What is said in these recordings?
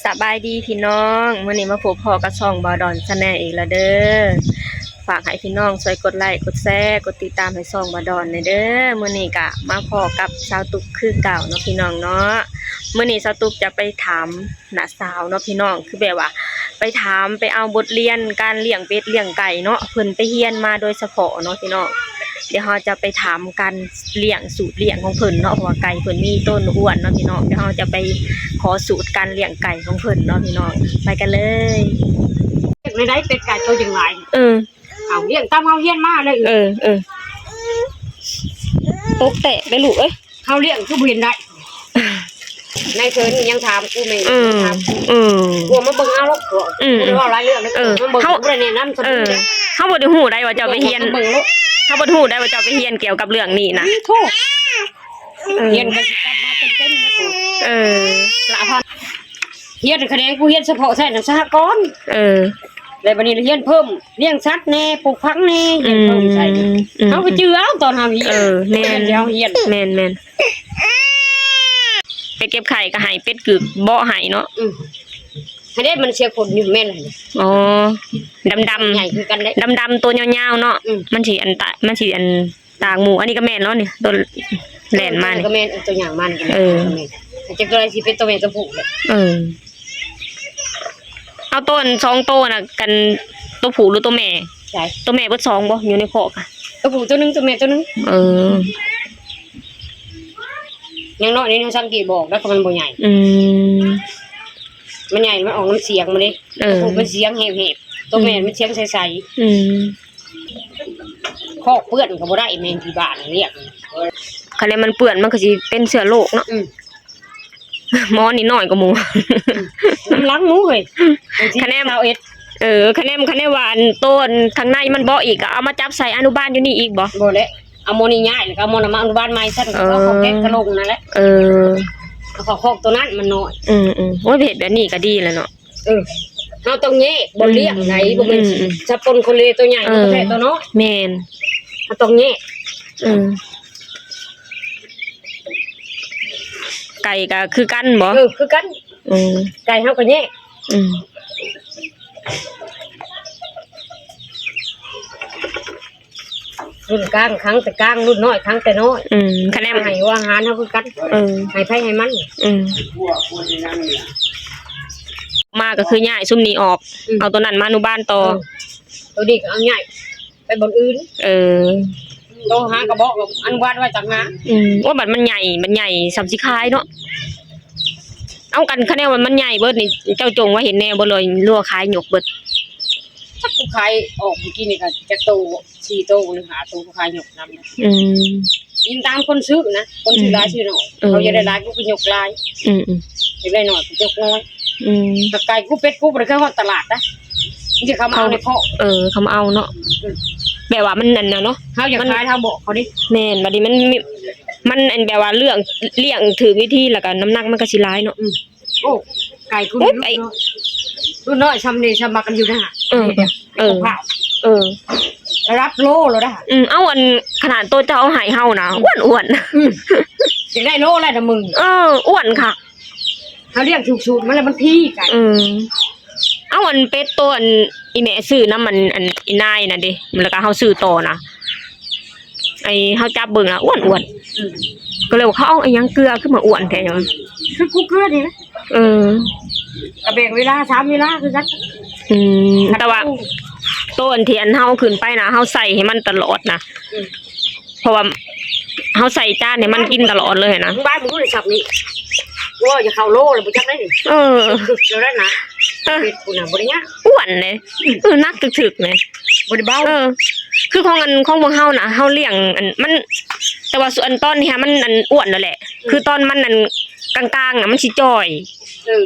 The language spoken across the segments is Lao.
ສະບາຍດີພີ່ນ້ອງ, ມື້ນີ້ມາພົບພໍ້ກັບຊ່ອງບ່າວດອນ Channel ອີກແລ້ວເດີ. ຝາກໃຫ້ພີ່ນ້ອງຊ່ວຍກົດໄລກ໌ ກົດແຊ ກົດຕິດຕາມໃຫ້ຊ່ອງບ່າວດອນແດ່ເດີ. ມື້ນີ້ກະມາພໍ້ກັບສາວຕຸກຄືເກົ່າເນາະພີ່ນ້ອງເນາະ. ມື້ນີ້ສາວຕຸກຈະໄປຖາມນ້າສາວເນາະພີ່ນ້ອງ, ຄືແບບວ່າໄປຖາມ ໄປເອົາບົດຮຽນການລ້ຽງເປັດລ້ຽງໄກ່ເນາະ, ເພິ່ນໄປຮຽນມາໂດຍສະເພາະເນາະພີ່ນ້ອງ. ດຽວເຮົາຈະໄປຖາມການລ້ຽງ ສູດລ້ຽງຂອງເພິ່ນເນາະ, ເພາະວ່າໄກ່ເພິ່ນມີໂຕອ້ວນເນາະພີ່ນ້ອງ. ດຽວເຮົາຈະໄປຂໍສູດການລ້ຽງໄກ່ຂອງເພິ່ນເນາະພີ່ນ້ອງ, ໄປກັນເລີຍ. ຈັ່ງໃດເປັດໄກ່ໂຕຈັ່ງຫຼາຍ? ເອີ ເອົາ ລ້ຽງຕາມເຮົາຮຽນມາເລີຍ. ເອີ ເອີ ຕົກແຕກເດ້ລູກເອີຍ. ເຮົາລ້ຽງຄືບໍ່ເຫັນໄດ້. ນາຍເທີນຍັງຖາມກູແມ່ນ ເອີ ຖາມກູ ເອີ ພວກມາເບິ່ງເອົາ ພວກ ອືມ ບໍ່ໄດ້ເວົ້າຫຼາຍເລື່ອງເລີຍ. ເອີ ມາເບິ່ງ ເຮົາ ບໍ່ໄດ້ແນະນຳສຳ ເອີ ເອີ ເຮົາບໍ່ໄດ້ຮູ້ໄດວ່າເຈົ້າໄປຮຽນ ເບິ່ງໂລດ ເຮົາບໍ່ໄດ້ຮູ້ໄດວ່າເຈົ້າໄປຮຽນກ່ຽວກັບເລື່ອງນີ້ນະ. ໂອ້ ເອີ ຮຽນກໍຊິກັບມາເຕັມໆນະ. ເອີ ລະພັນ ຮຽນຂະແໜງຜູ້ຮຽນສະເພາະໃຊ້ນຳສະຫະກອນ. ເອີ ແລ້ວບັດນີ້ຮຽນເພີ່ມ ລ້ຽງສັດແດ່ ປູກຜັກແດ່ ຮຽນເພີ່ມໃສ່. ອືມ ເຮົາກໍຈື່ເອົາຕອນເຮົາຮຽນ. ເອີ ແມ່ນ ແມ່ນເຮົາຮຽນ ແມ່ນໆ ໄປເກັບໄຂ່ກໍໃຫ້ເປັດກຶກເບາະໃຫ້ເນາະ. ອືມ ໃຫ້ໄດ້ມັນເສຍຂົນຢູ່ແມ່ນ. ອໍ ດຳໆ ໃຫຍ່ຄືກັນເດ້ ດຳໆ ໂຕຍາວໆເນາະ. ອືມ ມັນຊິອັນຕະ ມັນຊິອັນ ຕ່າງໝູ່. ອັນນີ້ກໍແມ່ນເນາະນີ້ ໂຕແລ່ນມານີ້ກໍແມ່ນ. ເອີ ຕົວຢ່າງມັນກໍແມ່ນ. ເອີ ຈັກຕົວໃດຊິເປັນຕົວແມ່ຕົວຜູ້ແຫຼະ. ເອີ ເອົາໂຕອັນສອງໂຕນະ ກັນ ຕົວຜູ້ຫຼືຕົວແມ່? ໃຊ່ ຕົວແມ່ເບິດສອງບໍ່ ຢູ່ໃນຄອກ? ຕົວຜູ້ຕົວໜຶ່ງ ຕົວແມ່ຕົວໜຶ່ງ. ເອີ ຍັງນ້ອຍນີ້ ສັງເກດບໍ່ອອກ ແລ້ວກໍມັນບໍ່ໃຫຍ່. ອືມ ມັນໃຫຍ່ ມັນອອກນຳສຽງມັນເດ້. ເອີ ຕົວຜູ້ມັນສຽງແຫບໆ ຕົວແມ່ ອືມ ມັນສຽງໃສໆ. ອືມ ຄອກເປື້ອນກໍບໍ່ໄດ້ ແມ່ນທີ່ບ້ານລຽກ. ຄັນແມ່ນມັນເປື້ອນ ມັນກໍຊິເປັນເຊື້ອໂລກເນາະ. ອືມ ໝໍນີ້ນ້ອຍກວ່າໝູ່. ອືມ ນຳຫຼັງໝູ່ເຮີ້ຍ. ຄັນແມ່ນ ຊາວເອັດ ເອີ ຄັນແມ່ນ ຄັນແມ່ນວ່າອັນໂຕອັນຂ້າງໃນມັນເບາະອີກ ກໍເອົາມາຈັບໃສ່ອະນຸບານຢູ່ນີ້ອີກບໍ່? ບໍ່ແຫຼະ ເອົາໝໍນີ້ຍ້າຍ ແລ້ວກໍເອົາໝໍນຳມາອະນຸບານໃໝ່ຊັ້ນ. ອໍ ເອົາເຂົ້າແກະກະລົງນັ້ນແຫຼະ. ເອີ ເອົາເຂົ້າຄອກໂຕນັ້ນ ມັນນ້ອຍ. ອືມໆ ໂອ້ຍ ເຮັດແບບນີ້ກໍດີແລ້ວເນາະ. ເອີ ເຮົາຕ້ອງແຍກບ່ອນລ້ຽງໃດ໋ ອືມ ບໍ່ແມ່ນ ອືມໆ ສະປົນໂຄເລຕົວໃຫຍ່ ເອີ ແທ້ຕົວນ້ອຍ. ແມ່ນ ເຮົາຕ້ອງແຍກ. ເອີ ໄກ່ກໍຄືກັນບໍ່? ເອີ ຄືກັນ. ອືມ ໄກ່ເຮົາກໍແຍກ. ອືມ ລຸ້ນກາງຂັງແຕ່ກາງ ລຸ້ນນ້ອຍຂັງແຕ່ນ້ອຍ. ອືມ ຄັນແມ່ນ ໃຫ້ຫົວອາຫານເຮົາຄືກັນ. ເອີ ໃຫ້ໃຜໃຫ້ມັນ. ອືມ ມາກໍຄືຍ້າຍຊຸມນີ້ອອກ. ອືມ ເອົາໂຕນັ້ນມາອະນຸບານຕໍ່. ເອີ ໂຕນີ້ກໍເອົາຍ້າຍໄປບ່ອນອື່ນ. ເອີ ໂຕຫາກະບອກອະນຸບານໄວ້ຕ່າງຫາກ. ອືມ ໂອ້ ບັດມັນໃຫຍ່ ມັນໃຫຍ່ສ່ຳຊິຂາຍເນາະ. ເອົາ ຄັນ ຄັນແນວວ່າມັນໃຫຍ່ເບິດນີ້ ເຈົ້າຈົ່ງວ່າເຮັດແນວບໍ່ ຫຼືວ່າຂາຍຍົກເບິດ? ຈັກ ຂາຍອອກມື້ກີ້ນີ້ກໍຈັກໂຕ ສີ່ໂຕຫຼືຫ້າໂຕ ຂາຍຍົກນຳ. ອືມ ອີງຕາມຄົນຊື້ນະ ຄົນຊື້ຫຼາຍ ອືມ ຊື້ໜ້ອຍ. ເອີ ເຂົາຢາກໄດ້ຫຼາຍ ກູກໍຍົກຫຼາຍ. ອືມໆ ຢາກໄດ້ໜ້ອຍ ກູຍົກໜ້ອຍ. ອືມ ແຕ່ໄກ່ກູ ເປັດກູ ບໍ່ໄດ້ເຄີຍຮອດຕະຫຼາດນະ ມີແຕ່ເຂົາມາເອົາໃນຄອກ. ເອີ ເຂົາມາເອົາເນາະ. ອືມ ແບບວ່າມັນອັນນັ້ນເນາະ ເຮົາຢາກຂາຍ ເຮົາບອກເຂົາເດ້. ແມ່ນ ບັດນີ້ມັນ ມັນອັນແບບວ່າເລື່ອງລ້ຽງຖືກວິທີ ແລ້ວກໍນ້ຳໜັກມັນກໍຊິຫຼາຍເນາະ. ອືມ ໂອ້ ໄກ່ຄູ ລຸ້ນນ້ອຍ ລຸ້ນນ້ອຍຊ່ຳນີ້ ຊ່ຳມັກກັນຢູ່ນະ. ເອີ ເອີ ເອີ ລະດັບໂລແລ້ວນະ. ອືມ ເອົາ ອັນຂະໜາດໂຕເຈົ້າເອົາໃຫ້ເຮົານະ ອືມ ອ້ວນໆ. ອືມ ຊິໄດ້ໂລແລ້ວນະມຶງ. ເອີ ອ້ວນຄັກ. ເຮົາລ້ຽງຖືກສູດມາແລ້ວມັນພີໄກ່. ອືມ ເອົາ ອັນເປັດໂຕອັນອີ່ແມ່ຊື້ນຳ ອັນ ອັນອີ່ນາຍນັ້ນເດ້ ແລ້ວກໍເຮົາຊື້ຕໍ່ນະ ໄອ້ເຮົາຈັບເບິ່ງລະອ້ວນໆ. ອືມ ກໍເລີຍວ່າເຂົາເອົາອີ່ຫຍັງເກືອຄືມາອ້ວນແທ້ຫຍັງ ຄືກູເກືອນີ້ນະ. ເອີ ກໍແບ່ງເວລາສາມເວລາຄືກັນ. ອືມ ແຕ່ວ່າໂຕອັນທີ່ອັນເຮົາຂຶ້ນໄປນະ ເຮົາໃສ່ໃຫ້ມັນຕະຫຼອດນະ. ອືມ ເພາະວ່າເຮົາໃສ່ຈານໃຫ້ມັນກິນຕະຫຼອດເລີຍນະ. ບ້ານບໍ່ຮູ້ໄດ້ສັບນີ້ ວ່າຈະເຂົ້າໂລແລ້ວບໍ່ຈັກໄດ໋ນີ້. ເອີ ຄືເຈົ້າໄດ້ນະ. ເອີ ເປັດພຸ້ນນະ ບໍ່ໄດ້ຍາກ ອ້ວນເດ້. ອືມ ເອີ ໜັກຖືກໆເດ້ ບໍ່ໄດ້ເບົາ. ເອີ ຄືຂອງອັນ ຂອງພວກເຮົານະ ເຮົາລ້ຽງອັນມັນ ແຕ່ວ່າອັນຕອນນີ້ຫາມັນອັນອ້ວນແລ້ວແຫຼະ. ອືມ ຄືຕອນມັນອັນກາງໆນະ ມັນຊິຈ່ອຍ. ເອີ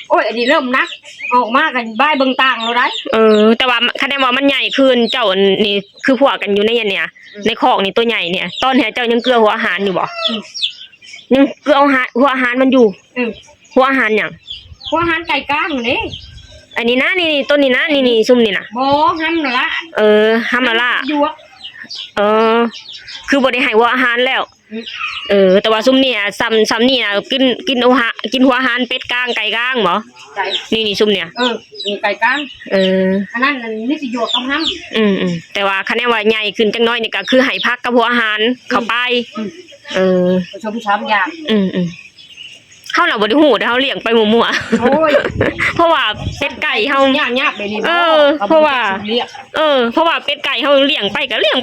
ໂອ້ຍ ອັນນີ້ເລີ່ມໜັກ ອອກມາກໍບາຍເບິ່ງຕ່າງແລ້ວໄດ໋. ເອີ ແຕ່ວ່າຄັນແມ່ນວ່າມັນໃຫຍ່ຂຶ້ນ ເຈົ້າອັນນີ້ ຄືພວກກັນຢູ່ໃນອັນເນີ້ຍ ອືມ ໃນຄອກນີ້ ຕົວໃຫຍ່ນີ້ ຕອນນີ້ເຈົ້າຍັງເກືອຫົວອາຫານຢູ່ບໍ່? ອືມ ຍັງເກືອຫົວອາຫານ ຫົວອາຫານມັນຢູ່. ອືມ ຫົວອາຫານຫຍັງ? ຫົວອາຫານໄກ່ກາງຫັ້ນເດ້. ອັນນີ້ນະ ນີ້ໆ ຕົ້ນນີ້ນະ ນີ້ໆ ຊຸມນີ້ນະ. ບໍ່ ຫຳລະລະ. ເອີ ຫຳລະລະ. ເອີ ຄືບໍ່ໄດ້ໃຫ້ຫົວອາຫານແລ້ວ. ເອີ ແຕ່ວ່າຊຸມນີ້ນະ ຊ່ຳ ຊ່ຳນີ້ນະ ກິນ ກິນຫົວຫາ ກິນຫົວຫານເປັດກາງ ໄກ່ກາງບໍ? ໄກ່ ນີ້ ນີ້ຊຸມນີ້ ເອີ ມີໄກ່ກາງ ເອີ ອັນນັ້ນມີຊິຢວກກັບຫ້ຳ ອືມໆ ແຕ່ວ່າຄັນແນວວ່າໃຫຍ່ຂຶ້ນຈັກໜ້ອຍນີ້ ກໍຄືໃຫ້ຜັກກັບຫົວຫານເຂົ້າໄປ ອືມ ເອີ ປະສົມສາມຢ່າງ ອືມໆ. ເຮົາລະບໍ່ໄດ້ຮູ້ເດ້ ເຮົາລ້ຽງໄປມົ້ວໆ ໂອ້ຍ ເພາະວ່າເປັດໄກ່ເຮົາ ຍາກໆ ແບບນີ້ ເອີ ເພາະວ່າ ເອີ ເພາະວ່າເປັດໄກ່ເຮົາລ້ຽງໄປກໍລ້ຽງ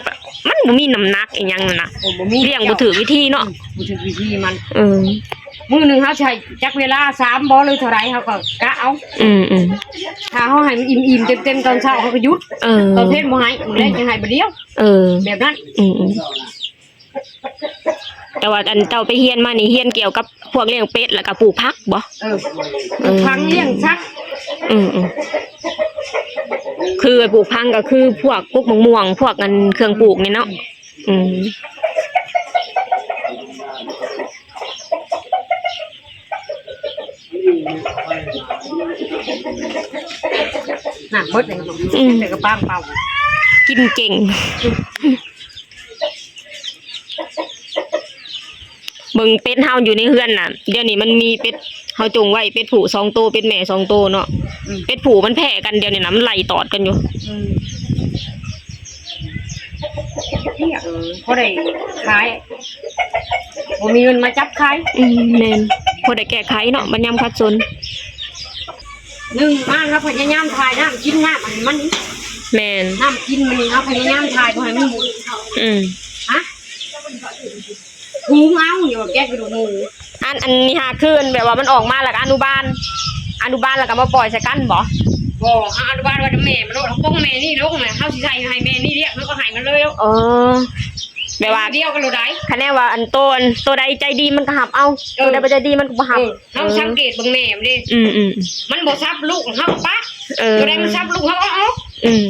ມັນບໍ່ມີນ້ຳໜັກອີ່ຫຍັງຫັ້ນນະ ໂອ້ ບໍ່ມີ ລ້ຽງບໍ່ຖືກວິທີເນາະ ອືມ ບໍ່ຖືກວິທີມັນ ເອີ ມື້ໜຶ່ງເຮົາໃຊ້ຈັກເວລາ ສາມບໍ່ ຫຼືເທົ່າໃດ ເຮົາກໍກະເອົາ ອືມໆ ຖ້າເຮົາໃຫ້ມັນອີ່ມໆ ເຕັມໆ ຕອນເຊົ້າ ເຮົາກໍຢຸດ ເອີ ຕອນເພັນບໍ່ໃຫ້ ມື້ແລງ ອືມ ຈັ່ງໃຫ້ບາດດຽວ ເອີ ແບບນັ້ນ ອືມໆ. ແຕ່ວ່າອັນເຈົ້າໄປຮຽນມານີ້ ຮຽນກ່ຽວກັບພວກລ້ຽງເປັດ ແລ້ວກໍປູກຜັກບໍ? ເອີ ເອີ ປູກຜັກລ້ຽງສັດ ອືມໆ ຄືປູກຜັກກໍຄືພວກປູກໝາກມ່ວງ ພວກອັນເຄື່ອງປູກນີ້ເນາະ ອືມ ນ້ຳເບິດເລີຍ ອືມ ແຕ່ກະປາງເປົ່າ ກິນເກັ່ງ. ເບິ່ງເປັດເຮົາຢູ່ໃນເຮືອນນະ ດຽວນີ້ມັນມີເປັດ ເຮົາຈົ່ງໄວ້ເປັດຜູ້ສອງໂຕ ເປັດແມ່ສອງໂຕເນາະ ອືມ ເປັດຜູ້ມັນແພ້ກັນ ດຽວນີ້ນະ ມັນໄລ່ຕອດກັນຢູ່ ອືມ ເອີ ພໍໄດ້ຂາຍ ບໍ່ມີເງິນມາຈັບຂາຍ ອືມ ແມ່ນ ພໍໄດ້ແກ້ໄຂເນາະ ບັດຍາມຂັດສົນ. ໜຶ່ງມາ ເຮົາພະຍາຍາມຖ່າຍນ້ຳກິນນ້ຳໃຫ້ມັນ ແມ່ນ ນ້ຳກິນມັນ ເຮົາພະຍາຍາມຖ່າຍບໍ່ໃຫ້ມັນບຸນ ອືມ ຮະ ຫູມເອົາ ຢ່າວ່າແກະກະດູກໝູ ອັນ ອັນນີ້ຫາຄືນແບບວ່າມັນອອກມາແລ້ວກໍອະນຸບານ ອະນຸບານແລ້ວກໍມາປ່ອຍໃສ່ກັນບໍ? ບໍ່ ເຮົາອະນຸບານໄວ້ນຳແມ່ມັນໂລດ ເຮົາປົງແມ່ນີ້ລົງແລ້ວ ເຮົາຊິໃສ່ໃຫ້ແມ່ນີ້ລ້ຽງ ເຮົາກໍໃຫ້ມັນເລີຍ ເອີ ແບບວ່າດຽວກັນໂລດໃດ ຄັນແນວວ່າອັນໂຕ ອັນໂຕໃດໃຈດີມັນກໍຮັບເອົາ ເອີ ໂຕໃດບໍ່ໃຈດີມັນກໍບໍ່ຮັບ ເອີ ເຮົາ ເອີ ສັງເກດເບິ່ງແມ່ມັນເດ້ ອືມໆ ມັນບໍ່ສັບລູກເຮົາກໍປະ ເອີ ໂຕໃດມັນສັບລູກເຮົາກໍເອົາອອກ ອືມ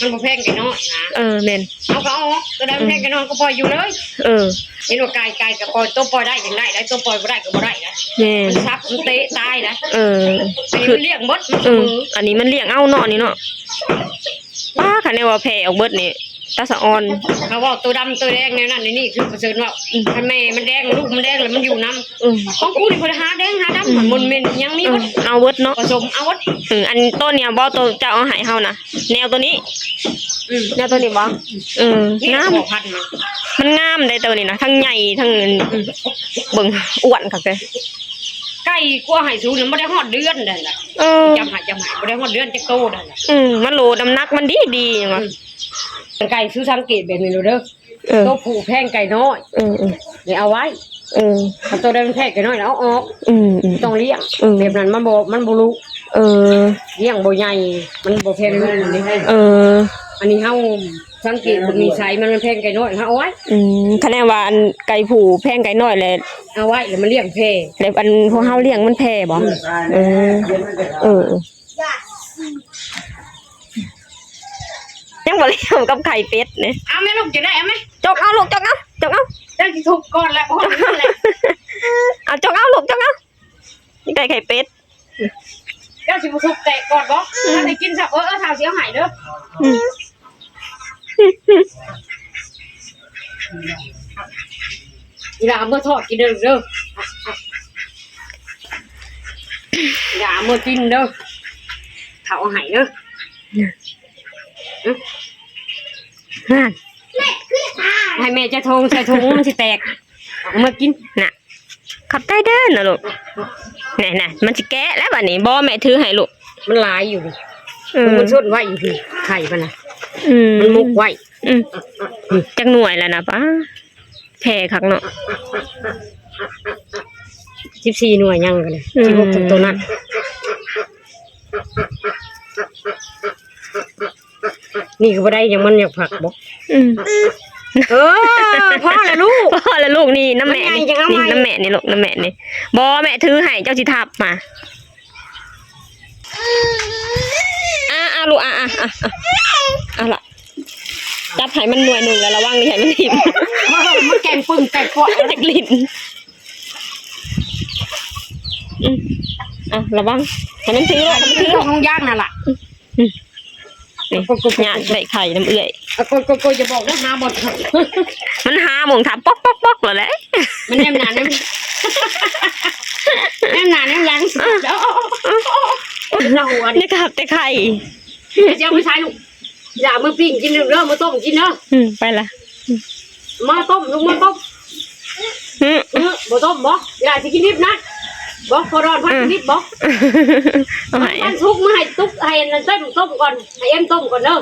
ມັນບໍ່ແພງໄກ່ນ້ອຍນະ ເອີ ແມ່ນ ເຮົາກໍເອົາອອກ ໂຕໃດມັນແພງໄກ່ນ້ອຍກໍປ່ອຍຢູ່ເລີຍ ເອີ ເຫັນວ່າໄກ່ ໄກ່ກໍປ່ອຍ ໂຕປ່ອຍໄດ້ຈັ່ງໄດ້ ໂຕປ່ອຍບໍ່ໄດ້ກໍບໍ່ໄດ້ນະ ແມ່ນ ມັນສັບມັນເຕະຕາຍນະ ເອີ ອັນນີ້ມັນລ້ຽງເບິດ ເອີ ອັນນີ້ມັນລ້ຽງເອົາເນາະ ອັນນີ້ເນາະ ປ້າ ຄັນແນວວ່າແຜ່ອອກເບິດນີ້ ຕາສະອອນ ເຂົາເວົ້າໂຕດຳໂຕແດງແນວນັ້ນແນວນີ້ ຄືປະເຊີນເວົ້າ ອືມ ຄັນແມ່ມັນແດງ ລູກມັນແດງ ແລ້ວມັນຢູ່ນຳ ອືມ ຂອງກູນີ້ບໍ່ໄດ້ຫາແດງຫາດຳ ອືມ ມັນໝົນເມັນຫຍັງມີ ອືມ ເບິດ ເອົາເບິດເນາະ ປະສົມເອົາເບິດ ອືມ ອັນໂຕນີ້ບໍ່ ໂຕເຈົ້າເອົາໃຫ້ເຮົານະ ແນວໂຕນີ້ ອືມ ແນວໂຕນີ້ບໍ່ ອືມ ງາມ ມັນງາມເດ້ໂຕນີ້ນະ ທັງໃຫຍ່ທັງ ອືມ ເບິ່ງອ້ວນຄັກເດ້ ໄກ່ກວ່າໃຫ້ສູນ ມັນບໍ່ໄດ້ຮອດເດືອນໃດລະ ເອີ ຈຳໃຫ້ ຈຳໃຫ້ ບໍ່ໄດ້ຮອດເດືອນຈັກໂຕໃດລະ ອືມ ມັນໂລ ນ້ຳໜັກມັນດີໆຫຍັງວະ ອືມ ໄກ່ ສູສັງເກດແບບນີ້ໂລດເດີ ເອີ ໂຕຜູ້ແພງໄກ່ນ້ອຍ ເອີໆ ໄດ້ເອົາໄວ້ ເອີ ຄັນໂຕໃດມັນແພງໄກ່ນ້ອຍເອົາອອກ ອືມໆ ຕ້ອງລ້ຽງ ເອີ ແບບນັ້ນມັນບໍ່ ມັນບໍ່ລຸ ເອີ ລ້ຽງບໍ່ໃຫຍ່ ມັນບໍ່ແພງລູກມັນເດ້ ເອີ ອັນນີ້ເຮົາສັງເກດເບິ່ງນິໄສມັນ ມັນແພງໄກ່ນ້ອຍ ເຮົາເອົາໄວ້ ອືມ ຄັນແນວວ່າອັນໄກ່ຜູ້ແພງໄກ່ນ້ອຍແຫຼະ ເອົາໄວ້ແລ້ວມັນລ້ຽງແຜ່ ແລ້ວອັນພວກເຮົາລ້ຽງມັນແຜ່ບໍ? ອືມ ເອີ ເອີ ເອີ ຍັງບໍ່ແລ້ວກັບໄຂ່ເປັດນີ້ ເອົາແມ່ລູກ ຈະໄດ້ເອົາແມ່ ຈົກເອົາລູກ ຈົກເອົາ ຈົກເອົາ ເຈົ້າຊິທຸບກ່ອນແຫຼະ ບໍ່ຮອດມື້ແຫຼະ ເອົາ ຈົກເອົາລູກ ຈົກເອົາ ໄດ້ໄຂ່ເປັດ ເຈົ້າຊິບໍ່ທຸບແຕກກ່ອນບໍ່? ອືມ ຖ້າໄດ້ກິນຊະ ເອີ ເອີ ທ້າວຊິເອົາໃຫ້ເດີ ອືມ ອີຫຼ້າເມືອທອດກິນເດີ ເດີ ອີຫຼ້າເມືອກິນເດີ ທ້າວເອົາໃຫ້ເດີ ອືມ ນັ້ນ ໃຫ້ແມ່ຈະຖົງ ໃສ່ຖົງມັນຊິແຕກ ເອົາເມືອກິນນະ ຂອບໃຈເດີນະລູກ ແນ່ໆ ມັນຊິແກະແລ້ວບາດນີ້ ບໍ່ ແມ່ຖືໃຫ້ລູກ ມັນຫຼາຍຢູ່ນີ້ ເອີ ມັນຊົນໄວ້ຢູ່ນີ້ ໄຂ່ມັນນະ ອືມ ມັນໝົກໄວ້ ອືມ ອືມ ຈັກໜ່ວຍແລ້ວນະ ປ້າ ແຜ່ຄັກເນາະ ສິບສີ່ໜ່ວຍຍັງກັນ ອືມ ສິບຫົກ ໂຕນັ້ນ ນີ້ກໍບໍ່ໄດ້ຫຍັງ ມັນຢາກຜັກບໍ່? ອືມ ເອີ ພໍແລ້ວລູກ ພໍແລ້ວລູກ ນີ້ນຳແມ່ນີ້ ນີ້ນຳແມ່ນີ້ລູກ ນຳແມ່ນີ້ ບໍ່ ແມ່ຖືໃຫ້ ເຈົ້າຊິທັບມາ ອ່າ ອ່າ ລູກ ອ່າ ອ່າ ອ່າ ອ່າ ລະ ຈັບໃຫ້ມັນໜ່ວຍໜຶ່ງ ແລ້ວລະວັງຢ່າໃຫ້ມັນຖິ້ມ ເອີ ມັນແກງປຶ້ງແກງປວກ ມັນຈະຫຼິ້ນ ອືມ ອ່າ ລະວັງ ໃຫ້ມັນຖືໂລດ ໃຫ້ມັນຖືໂລດ ຂອງຢາງນັ້ນລະ ອືມ ອືມ ນີ້ ໂກໂກໂກໂກ ຍາກໄດ້ໄຂ່ນຳເອື້ອຍ ໂກໂກໂກ ຢ່າບອກນະ ຫາບໍ່ ມັນຫາໝ່ອງທຳ ປອກໆໆ ແລ້ວແຫຼະ ມັນແນມໜ້າແນມ ແນມໜ້າແນມຫຼັງ ເອົາໆໆໆ ເອົາຫົວນີ້ ໄດ້ກັບແຕ່ໄຂ່ ເຈົ້າຊິເອົາໄປໃສລູກ? ຢ່າ ມື້ປີ້ງກິນເດີ ມື້ຕົ້ມກິນເດີ ອືມ ໄປລະ ມາຕົ້ມ ລຸກມາຕົ້ມ ຫື ຫື ບໍ່ຕົ້ມບໍ່? ຢ່າ ຊິກິນດິບນະ ບໍ່? ພໍດອນ ພາ ອືມ ກິນດິບບໍ່? ເອົາໃຫ້ ມັນສຸກ ມາໃຫ້ຕຸກ ໃຫ້ອັນນັ້ນເຕັ້ມຕົ້ມກ່ອນ ໃຫ້ເອັມຕົ້ມກ່ອນເດີ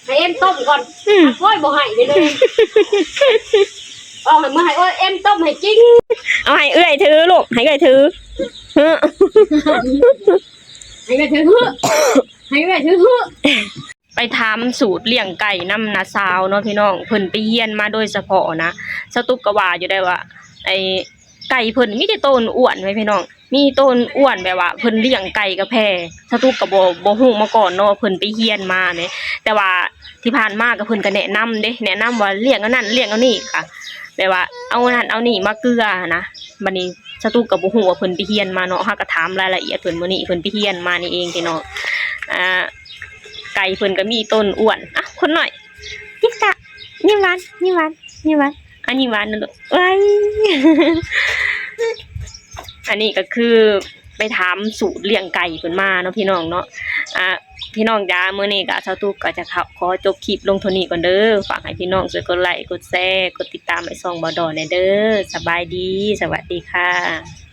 ໃຫ້ເອັມຕົ້ມກ່ອນ ອືມ ໂອ້ຍ ບໍ່ໃຫ້ເລີຍ ເອົາໃຫ້ ມາໃຫ້ ໂອ້ຍ ເອັມຕົ້ມໃຫ້ກິນ ເອົາໃຫ້ເອື້ອຍຖືລູກ ໃຫ້ເອື້ອຍຖື ຫື ໃຫ້ເອື້ອຍຖື ຫື ໃຫ້ເອື້ອຍຖື ຫື ໄປຖາມສູດລ້ຽງໄກ່ນຳນ້າສາວເນາະພີ່ນ້ອງ ເພິ່ນໄປຮຽນມາໂດຍສະເພາະນະ ສະຕຸກກໍວ່າຢູ່ໄດ້ວ່າ ໄອ້ໄກ່ເພິ່ນມີແຕ່ໂຕອ້ວນໆ ແມ່ພີ່ນ້ອງ ມີໂຕອ້ວນແບບວ່າເພິ່ນລ້ຽງໄກ່ກະແພ ສະຕຸກກໍບໍ່ ບໍ່ຮູ້ມາກ່ອນເນາະວ່າເພິ່ນໄປຮຽນມາແໝ ແຕ່ວ່າທີ່ຜ່ານມາກໍເພິ່ນກໍແນະນຳເດ້ ແນະນຳວ່າລ້ຽງອັນນັ້ນລ້ຽງອັນນີ້ ກະແບບວ່າເອົາອັນນັ້ນເອົານີ້ມາເກືອຫັ້ນນະ ບັດນີ້ສະຕຸກກໍບໍ່ຮູ້ວ່າເພິ່ນໄປຮຽນມາເນາະ ເຮົາກໍຖາມລາຍລະອຽດເພິ່ນ ມື້ນີ້ເພິ່ນໄປຮຽນມານີ້ເອງພີ່ນ້ອງ ອ່າ ໄກ່ເພິ່ນກໍມີໂຕອ້ວນ ອ່ະ ຄົນນ້ອຍ ຕິກຕະ ຍິ້ມຫວານ ຍິ້ມຫວານ ຍິ້ມຫວານ ອ່ະ ຍິ້ມຫວານນະລູກ ເອີຍ ອັນນີ້ກໍຄືໄປຖາມສູດລ້ຽງໄກ່ເພິ່ນມາເນາະພີ່ນ້ອງເນາະ ອ່າ ພີ່ນ້ອງຈ໋າ ມື້ນີ້ກໍສາວຕຸກກໍຈະຂໍ ຂໍຈົບຄລິບລົງເທົ່ານີ້ກ່ອນເດີ ຝາກໃຫ້ພີ່ນ້ອງຊ່ວຍກົດໄລ ກົດແຊ ກົດຕິດຕາມໃຫ້ຊ່ອງບ່າວດອນແດ່ເດີ ສະບາຍດີ ສະຫວັດດີຄ່ະ.